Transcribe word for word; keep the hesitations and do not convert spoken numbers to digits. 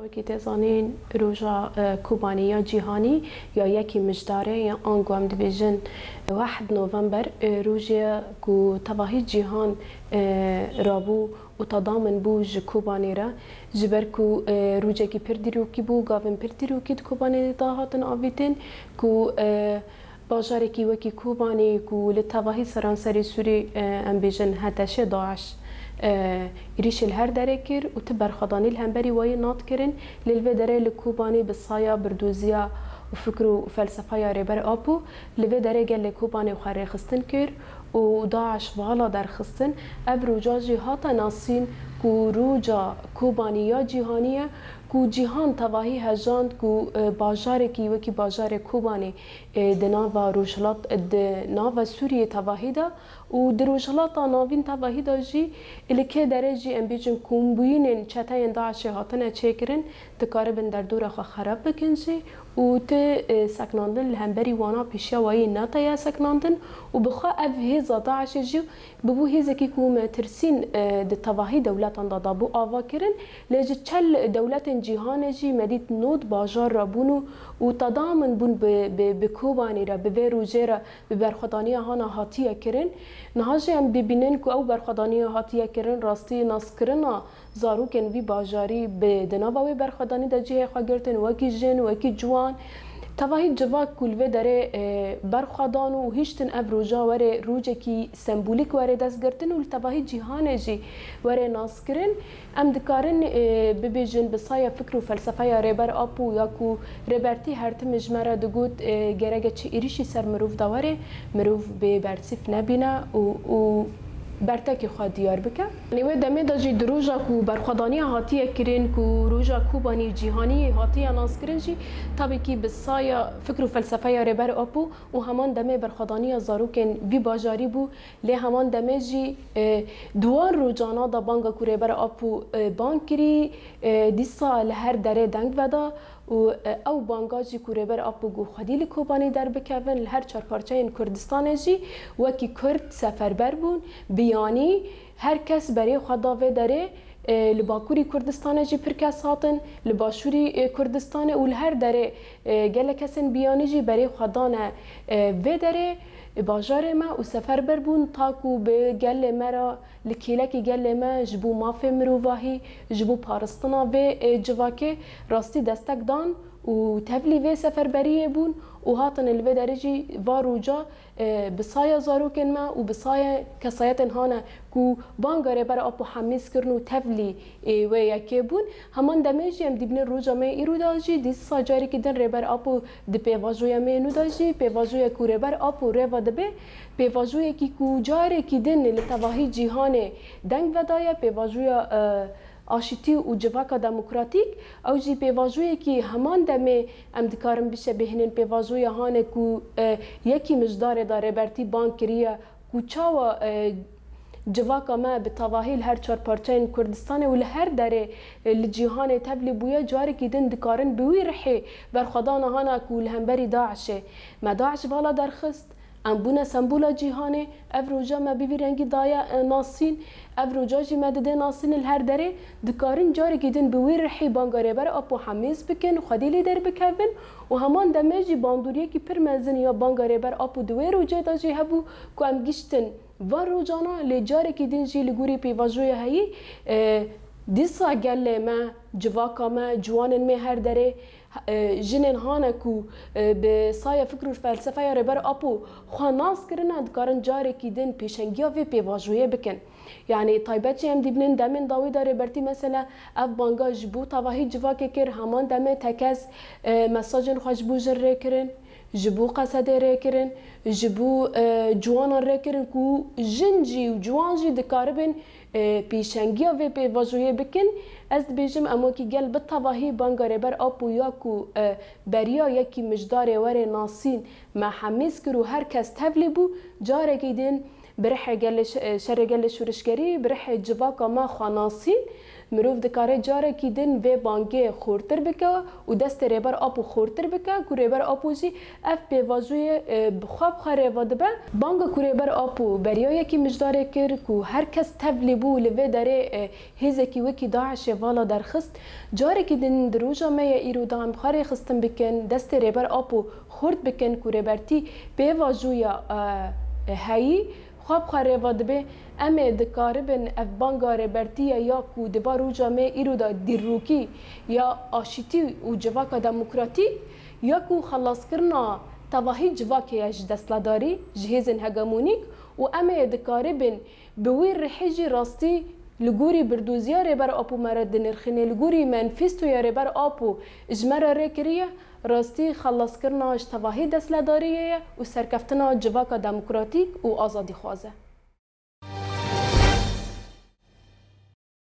Wekî tê zanîn, roja e, Kobanê ya cîhanî ya yekî Mijdarê ya ango em dibêjin wehd November, e, rojê ye ku tevahî cîhan e, rabû û tadamin bû ji Kobanê re. Ji ber ku e, rojekî pir dîrokî bû, gavên pir dîrokî di Kobanê de hatin avîtin ku e, bajarekî wekî Kobanê ku li tevahî seranserê Sûrî, e, em bêjin HTŞ DAIŞ, e, êrîşê li her derê kir û ti berxwedanî li hemberî wayî nat kirin, lê li vê derê li Kobanê bi saya birdoziya û fikr û felsefeya Rêber Apo li vê derê gelê Kobanê xwe rêxistin kir û DAIŞ vala derxistin. Ev roja jî hate nasîn ku roja Kobanê ya cîhanî ye ku cîhan tevahî hejand ku, e, bajarekî wekî bajarê Kobanê e, di nava Rojhilat, di nava Sûriyê tevahî de û di Rojhilata Navîn tevahî de jî li kê derê jî em bêjin kombûyînên çeteyên DAIŞê hatine çêkirin, dikaribin derdora xwe xerab bikin jî û ti, e, seknandin li hemberî wana pêşiya wayî nate ya seknandin û bi xwe ev hêza DAIŞê jî bibû hêzekî ku me tirsîn, e, di tevahî dewletan de dabû ava kirin, lê ji çel dewletên cîhanê jî me dît nod bajar re bûn û, û tadamin bûn bi, bi, bi Kobanê re, bi vê rojê re, bi berxwedaniya hana hatiye kirin. Niha jî em dibînin ku ew berxwedaniya hatiye kirin rastî naskirina zarokên vî bajarî bi di nava wê berxwedanî de cihê xwe girtin, wekî jin, wekî ciwan. Tevahî civak ku li vê derê, e, berxwedan û hiştin ev roja were rojekî sembolîk were destgirtin û li tevahî cîhanê jî were naskirin. Em dikarin, e, bibêjin bi saya fikr û felsefeya Rêber Apo ya ku Rêbertî her tim ji me re digot, e, gereke çi êrîşî ser mirov de were, mirov bê bersîf nebîne û, û bertekê xwe diyar bike. Yanî wê demê de jî di roja ku berxwedaniya hatiye kirin, ku roja Kobanî cîhanî hatiye naskirin jî, tabî kî bi saya fikr û felsefeya Rêber Apo û heman demê berxwedaniya zarokên vî bajarî bû, lê heman demê jî, e, di wan rojana de banga ku Rêber Apo, e, bang kirî, e, dîsa li her derê deng veda. Û, e, ew banga jî ku Rêber Apo got xwedî li Kobanê derbikevin, li her çar parçeyên Kurdistanê jî wekî Kurd seferber bûn, biyanî her kes berê xwe da vê derê, e, li Bakurî Kurdistanê jî pir kes hatin, li Başûrî, e, Kurdistanê û li her derê, e, gelek kesên biyanî jî berê xwe dane, e, vê derê, e, bajarê me û seferber bûn ta ku bi gelê me re li kêlekî gelê me ji bo mafê mirovahî, ji bo paristina vê, e, civakê rastî destek dan û tevlî vê seferberiyê bûn û hatin li vê derê jî va roja, e, bi saya zarokên me û bi saya kesayetên hane ku banga Rêber Apo Hemîz kirin û tevlî, e, wê yekê bûn. Heman demê jî em dibînin roja me îro de jî dîsa carekî din Rêber Apo di pêvajoya me nû de jî pêvajoya ku Rêber Apo rêva dibe, pêvajoyekî ku carekî din li tevahî cîhanê deng vedaye, pêvajoya, e, aşitî û civaka demokratîk, ew jî pêvajoyekî heman demê em dikarin bişebihînin pêvajoya hane ku, e, yekî Mijdarê de Rêbertî bang kiriye ku çawa, e, civaka me bi tevahî li her çar parçeyên Kurdistanê û li her derê, e, li cîhanê tevlî bûye, carekî din dikarin bi wî rihê berxwedana hana ku li hemberî DAIŞê me DAIŞ vala derxist, em bûne sembola cîhanê, ev roja me bi vî rengî daye, e, nasîn, ev roja jî me dide nasîn li her derê, dikarin carekî din bi wî rihî banga Rêber Apo Hemîz bikin, xwedî lê derbikevin û heman demê jî bandoriyekî pir mezin ya banga Rêber Apo di wê rojê de jî hebû ku em giştin van rojana, lê carekî din jî li gorî pêvajoya heyî, e, dîsa gelê me, civaka me, ciwanên me her derê, e, jinên hane ku, e, bi saya fikr û felsefeya Rêber Apo xwe nas kirine, dikarin carekî din pêşengiya vê pêvajoyê bikin. Yanî taybet jî em dibînin demên dawî de Rêbertî mesela ev banga ji bo tevahî civakê kir, heman demê tekez, e, mesajên xwe ji bo jin rê kirin, ji bo Qesedê rê kirin, ji bo, e, ciwanan rê kirin ku jin jî û ciwan jî dikaribin, e, pêşengiya vê pêvajoyê bikin. Ez dibêjim em wekî gel bi tevahî banga Rêber Apo ya ku, e, beriya yekî Mijdarê were nasîn me hemîz kir û her kes tevlî bû, carekî din Bi rihê gelê ş-, şerê gelê şûrişgerî, bi rihê civaka me xwenasî, mirov dikare carekî din vê bangê xortir bike û destê Rêber Apo xortir bike ku Rêber Apo jî ev pêvajoyê, e, bi xwe bi xwe rêva dibe. Banga ku Rêber Apo beriya yekî mijdarê kir ku her kes tevlî bû li vê derê, e, hêzekî wekî DAIŞê vala derxist. Carekî din di roja me ye îro de em bi xwe rêxistin bikin, destê Rêber Apo xurt bikin ku Rêbertî pêvajoya, e, heyî xwe bi xwe rêva dibe. Em ê dikaribin ev banga Rêbertî ye ya ku di va roja me îro de dîrokî ya aşîtî û civaka demokratîk ya ku xelaskirina tevahî civakê ye ji destledarî, ji hêzên hegemonîk û em ê dikaribin bi wî rihê jî rastî li gorî birdoziya Rêber Apo me re dinirxîne, li gorî manîfestoya Rêber Apo ji me re rê kiriye, rastî xelaskirina ji tevahî destledariyê ye û serkeftina civaka demokratîk û azadîxwaz e.